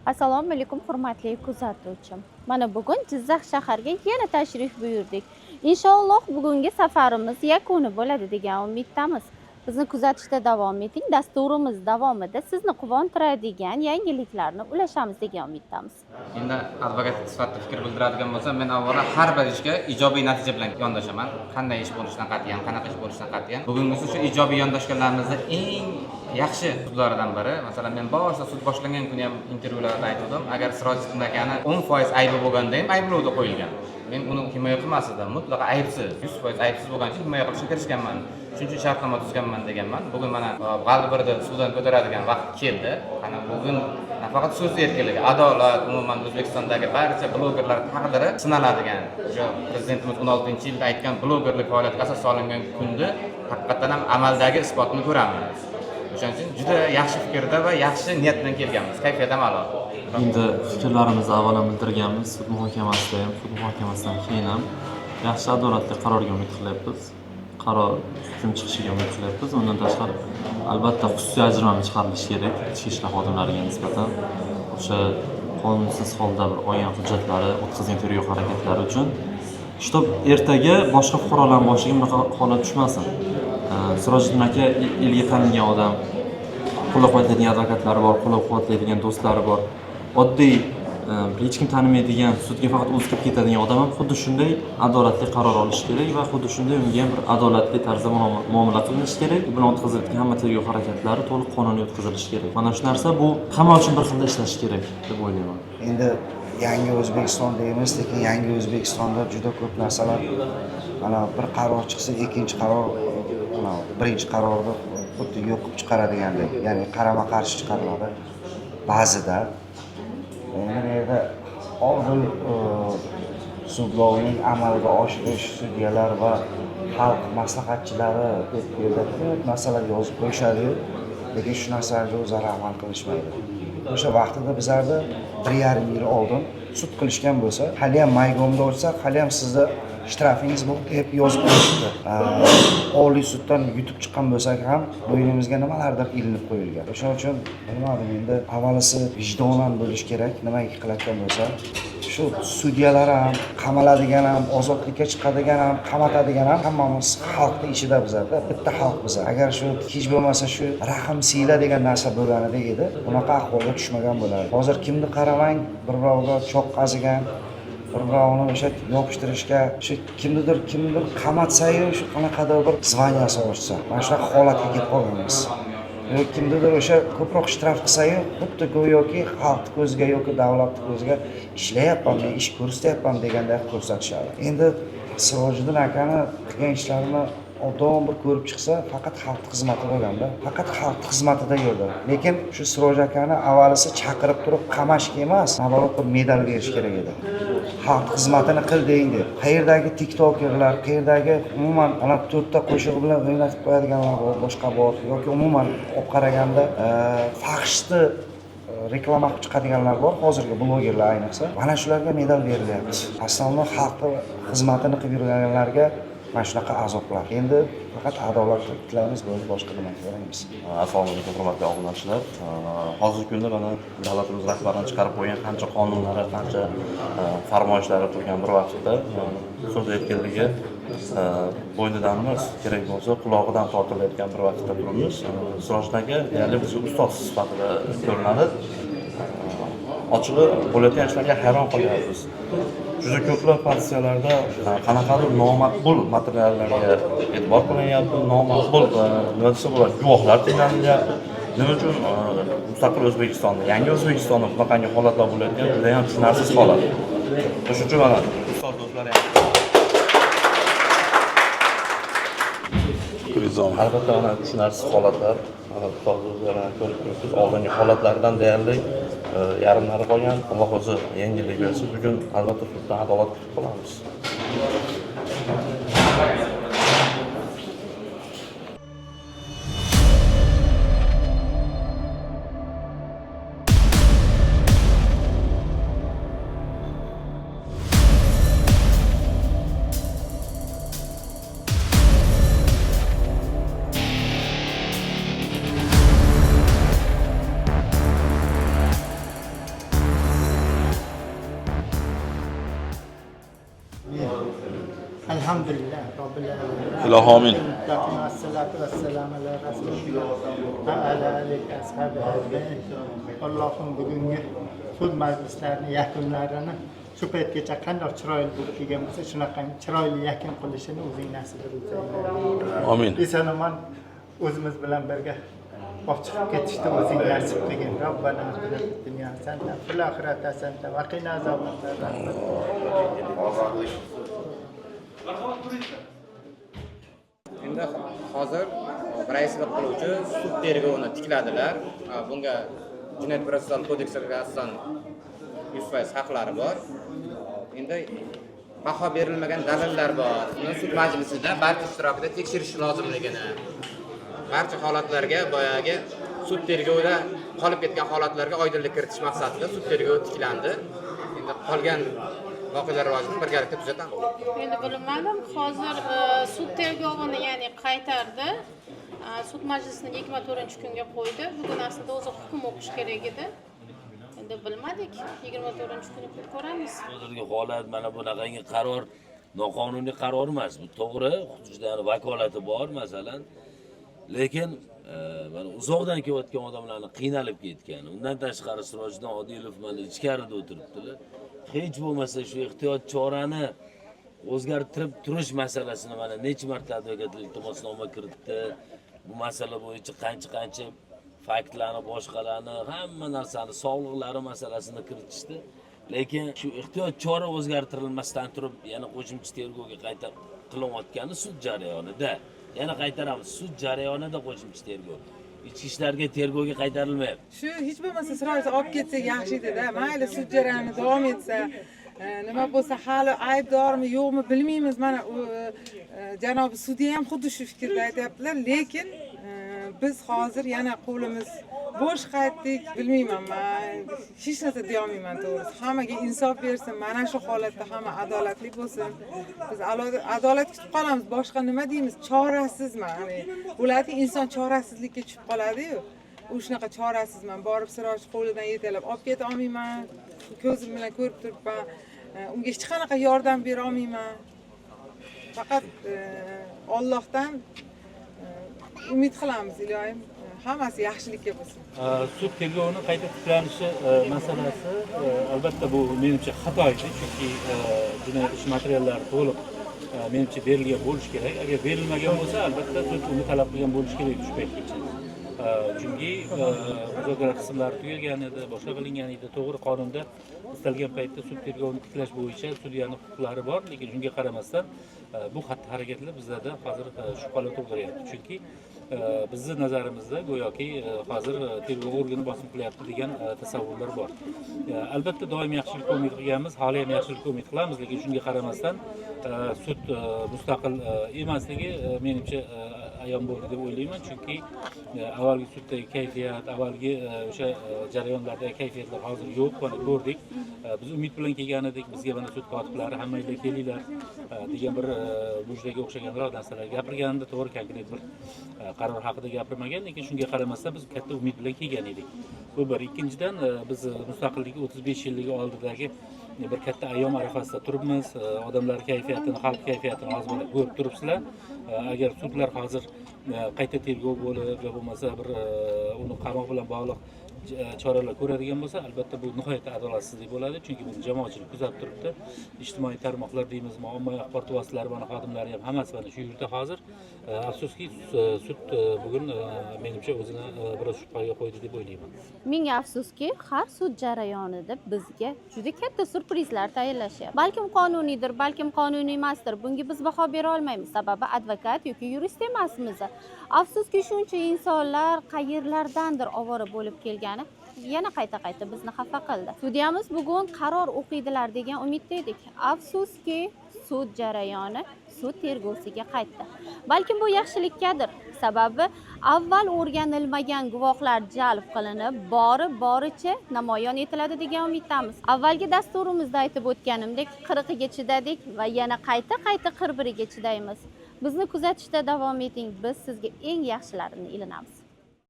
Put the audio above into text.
Assalomu alaykum, hurmatli kuzatuvchim. Mana bugun Jizzax shahariga yana tashrif buyurdik. Inshaalloh bugungi safarimiz yakuni bo'ladi degan umiddamiz. Bizni kuzatishda davom eting. Dasturimiz davomida sizni quvontiradigan yangiliklarni ulashamiz degan umiddamiz. Endi advokat sifatida fikr bildiradigan bo'lsam, men avvalo har bir ishga ijobiy natija bilan yondashaman. Qanday ish bo'lishidan qat'iyan, qanaqa ish bo'lishidan qat'iyan. Bugungisi shu ijobiy yondashganlarimizni eng yaxshi sudlaridan biri. Masalan, men boshida sud boshlangan kuni ham intervyularda aytgandim, agar Sirojiddin akani 10% aybi bo'lganda ham ayblovda qo'yilgan. Men uni himoya qilmas edim, mutlaqo aybsiz, 100% aybsiz bo'lgani uchun himoya qilishga kirishganman. Shuning uchun shartnoma tuzganman deganman. Bugun mana g'albirni suvdan ko'taradigan vaqt keldi. Ana bugun nafaqat so'z erkinligi, adolat, umuman O'zbekistondagi barcha blogerlar taqdiri sinaladigan, o'sha prezidentimiz 16-yilda aytgan blogerlik faoliyatiga asos solingan kunni haqiqatdan ham amaldagi isbotini ko'ramiz. O'shaning uchun juda yaxshi fikrda va yaxshi niyat bilan kelganmiz. Kayfiyat ham a'lo. Endi fikrlarimizni avval ham bildirganmiz, sud muhokamasida ham, sud muhokamasidan keyin ham yaxshi adolatli qarorga umid qilyapmiz. Qaror hukm chiqishiga umid qilyapmiz. Undan tashqari, albatta xususiy ajrama chiqarilishi kerak ichki ishlar xodimlariga nisbatan. O'sha qonunsiz holda bir olgan hujjatlari, o'tkazgan tergov harakatlari uchun, чтоб ertaga boshqa fuqarolarning boshiga bunaqa holat tushmasin. Sirojiddin aka elga tanilgan odam, qo'llab-quvvatlaydigan advokatlari bor, qo'llab-quvvatlaydigan do'stlari bor. Oddiy hech kim tanimaydigan, sudga faqat o'zi kirib ketadigan odam ham xuddi shunday adolatli qaror olishi kerak va xuddi shunday unga ham bir adolatli tarzda muomala qilinishi kerak. U bilan o'tkazilayotgan hamma tergov harakatlari to'liq qonuniy o'tkazilishi kerak. Mana shu narsa bu hamma uchun bir xilda ishlashi kerak deb o'ylayman. Endi yangi O'zbekiston deymiz, lekin yangi O'zbekistonda juda ko'p narsalar, mana bir qaror chiqsa, ikkinchi qaror, mana birinchi qarorni xuddi yo'q qilib chiqaradigandek, ya'ni qarama-qarshi chiqariladi ba'zida. Endi bu yerda odil sudlovning amalga oshirish sudyalar va xalq maslahatchilari deb bu yerda ko'p narsalar yozib qo'yishadi-yu, lekin shu narsalarga o'zlari amal qilishmaydi. O'sha vaqtida bizlarni 1,5 yil oldin sud qilishgan bo'lsa, haliyam maygomda ochsa, haliyam sizni shtrafingiz bor deb yozib qo'yishibdi. Oliy suddan yutib chiqqan bo'lsak ham bo'ynimizga nimalardir ilinib qo'yilgan. O'shaning uchun bilmadim, endi avvalisi vijdonan bo'lish kerak, nimaiki qilayotgan bo'lsa, shu sudyalar ham, qamaladigan ham, ozodlikka chiqadigan ham, qamatadigan ham hammamiz xalqning ichida bizlarda, bitta xalq biz. Agar shu hech bo'lmasa shu rahm siyla degan narsa bo'lganida edi, bunaqa ahvolga tushmagan bo'lardi. Hozir kimni qaramang, bir birovga choq qazigan, bir birovini o'sha yopishtirishga, shu kimnidir qamatsayu shu qanaqadir bir zvaniyasi oshsa, mana shunaqa holatga kelib qolganmiz. Yoki kimnidir o'sha ko'proq shtraf qilsayu, xuddi go'yoki xalqni ko'ziga yoki davlatni ko'ziga ishlayapman, men ish ko'rsatyapman deganday ko'rsatishadi. Endi Sirojiddin akani qilgan ishlarini odam bir ko'rib chiqsa, faqat xalq xizmatida bo'lganda, faqat xalq xizmatida yurdi. Lekin shu Siroj akani avvalisi chaqirib turib qamashga emas, naborot bir medal berish kerak edi. Xalq xizmatini qilding deb. Qayerdagi tiktokerlar, qayerdagi umuman ana to'rtta qo'shig'i bilan o'ynatib qo'yadiganlar bor, boshqa bor yoki umuman olib qaraganda fahshni reklama qilib chiqadiganlar bor, hozirgi blogerlar ayniqsa. Mana shularga medal berilyapti. Aslida xalqni xizmatini qilib yurganlarga mana shunaqa azoblar. Endi faqat adolatni tilaymiz, bo'ldi, boshqa nima so'raymiz. Assalomu alaykum, hurmatli obunachilar. Hozirgi kunda mana davlatimiz rahbarini chiqarib qo'ygan qancha qonunlari, qancha farmoyishlari turgan bir vaqtda so'z erkinligi bo'ynidan emas, kerak bo'lsa qulog'idan tortilayotgan bir vaqtda turibmiz. Sirojiddin aka deyarli bizga ustoz sifatida ko'rinadi. Ochig'i bo'layotgan ishlarga hayron qolyapmiz. Juda ko'plab partiyalarda qanaqadir nomaqbul materiallarga e'tibor qilinyapti, nomaqbul nima desa bo'ladi, guvohlar tinglanilyapti. Nima uchun mustaqil O'zbekistonda, yangi O'zbekistonda bunaqangi holatlar bo'layotgan juda ham tushunarsiz holat. O'shuning uchun mana ustoz do'stlar ham albatta mana tushunarsiz holatlar, mana ustoz do'stlar ham ko'rib turibmiz, oldingi holatlardan deyarli yarimlari qolgan. Alloh o'zi yengillik bersin. Bugun albatta suddan adolat kutib qolamiz. Alhamdulillah robbil alamin. Ilohi omin. Assalatu vassalamu ala rasulillah va ala alihi ashabihi ajmain. Allohim bugungi sud majlislarini yakunlarini shu paytgacha qandoq chiroyli bo'lib kelgan bo'lsa, shunaqangi chiroyli yakun qilishini o'zing nasib qilsang. Omin. Eson omon o'zimiz bilan birga olib chiqib ketishni o'zing nasib qilgin. Robbana atina fid dunya hasanatan fil oxirati hasanatan va qina azobannar. Endi hozir raislik qiluvchi sud tergovini tikladilar. Bunga jinoyat protsessual kodeksiga asosan 100% haqlari bor. Endi baho berilmagan dalillar bor. Uni sud majlisida barcha ishtirokida tekshirish lozimligini, barcha holatlarga boyagi sud tergovida qolib ketgan holatlarga oydinlik kiritish maqsadida sud tergovi tiklandi. Endi qolgan voqealar rivojini birgalikda kuzatamiz. Endi bilmadim, hozir sud tergovini, ya'ni qaytardi. Sud majlisini 24-kunga qo'ydi. Bugun aslida o'zi hukm o'qish kerak edi. Endi bilmadik, 24-kuni ko'ramiz. Hozirgi holat mana bunaqangi qaror noqonuniy qaror emas. Bu to'g'ri, huquqchilarning vakolati bor masalan. Lekin mana uzoqdan kelayotgan odamlarni qiynalib ketgan. Undan tashqari Sirojiddin Odilov mana ichkarida o'tiribdilar. Hech bo'lmasa shu ehtiyot chorani o'zgartirib turish masalasini mana necha marta advokatlar iltimosnoma kiritdi. Bu masala bo'yicha qancha faktlarni, boshqalarni, hamma narsani, sog'liqlari masalasini kiritishdi. Lekin shu ehtiyot chora o'zgartirilmasdan turib yana qo'shimcha tergovga qayta qilinayotgani sud jarayonida. Yana qaytaramiz, sud jarayonida qo'shimcha tergov. Ichki ishlarga tergovga qaytarilmayapti. Shu hech bo'lmasa Sirojni olib ketsak yaxshi edi-da. Mayli sud jarayoni davom etsa, nima bo'lsa hali aybdormi yo'qmi bilmaymiz. Mana janobi sudya ham xuddi shu fikrda aytyaptilar, lekin biz hozir yana qo'limiz bo'sh qaytdik. Bilmayman, man hech narsa deya olmayman to'g'risi. Hammaga insof bersin, mana shu holatda hamma adolatli bo'lsin. Biz adolat kutib qolamiz, boshqa nima deymiz? Chorasizman. Bo'ladi, inson chorasizlikka tushib qoladi-yu. U shunaqa chorasizman. Borib Siroj qo'lidan yetalab olib keta olmayman. Ko'zim bilan ko'rib turibman. Unga hech qanaqa yordam bera olmayman. Faqat Allohdan umid qilamiz, iloyim hammasi yaxshilikka bo'lsin. Sud tergovini qayta tiklanishi masalasi albatta bu menimcha xato edi, chunki jinoyat ishi materiallari to'liq menimcha berilgan bo'lishi kerak. Agar berilmagan bo'lsa, albatta sud uni talab qilgan bo'lishi kerak shu paytgacha. Chunki muzokara qismlari tugagan edi, boshqa qilingan edi. To'g'ri, qonunda istalgan paytda sud tergovini tiklash bo'yicha sudyaning huquqlari bor, lekin shunga qaramasdan bu xatti-harakatlar bizlarda hozir shubhalar tug'diryapti. Chunki bizni nazarimizda go'yoki hozir tergov organi bosim qilyapti degan tasavvurlar bor. Albatta doim yaxshilikka umid qilganmiz, hali ham yaxshilikka umid qilamiz, lekin shunga qaramasdan sud mustaqil emasligi menimcha ayon bo'ldi deb o'ylayman. Chunki avvalgi suddagi kayfiyat, avvalgi o'sha jarayonlardagi kayfiyatlar hozir yo'q, mana ko'rdik. Biz umid bilan kelgan edik, bizga mana sud kotiblari hammanglar kelinglar degan bir mujdaga o'xshaganroq narsalar gapirgandi. To'g'ri, konkret bir qaror haqida gapirmagan, lekin shunga qaramasdan biz katta umid bilan kelgan edik. Bu bir. Ikkinchidan, biz mustaqillik 35 yilligi oldidagi bir katta ayyom arafasida turibmiz. Odamlar kayfiyatini, xalq kayfiyatini hozir mana ko'rib turibsizlar. Agar sudlar hozir qayta tergov bo'lib yo bo'lmasa bir uni qamoq bilan bog'liq choralar ko'radigan bo'lsa, albatta bu nihoyatda adolatsizlik bo'ladi. Chunki buni jamoatchilik kuzatib turibdi. Ijtimoiy tarmoqlar deymizmi, ommaviy axborot vositalari mana xodimlari ham hammasi mana shu yerda hozir. Afsuski, sud bugun menimcha o'zini biroz shubhaga qo'ydi deb o'ylayman. Ming afsuski, har sud jarayonida bizga juda katta syurprizlar tayyorlashyapti. Balkim qonuniydir, balkim qonuniy emasdir. Bunga biz baho bera olmaymiz. Sababi advokat yoki yurist emasmiz. Afsuski, shuncha insonlar qayerlardandir ovora bo'lib kelgani yana qayta-qayta bizni xafa qildi. Sudyamiz bugun qaror o'qiydilar degan umidda edik. Afsuski, sud jarayoni sud tergovsiga qaytdi. Balkim bu yaxshilikkadir. Sababi avval o'rganilmagan guvohlar jalb qilinib, bori-boricha namoyon etiladi degan umiddamiz. Avvalgi dasturimizda aytib o'tganimdek, 40-ga chidadik va yana qayta-qayta 41-ga chidaymiz. Bizni kuzatishda davom eting. Biz sizga eng yaxshilarini ilinamiz.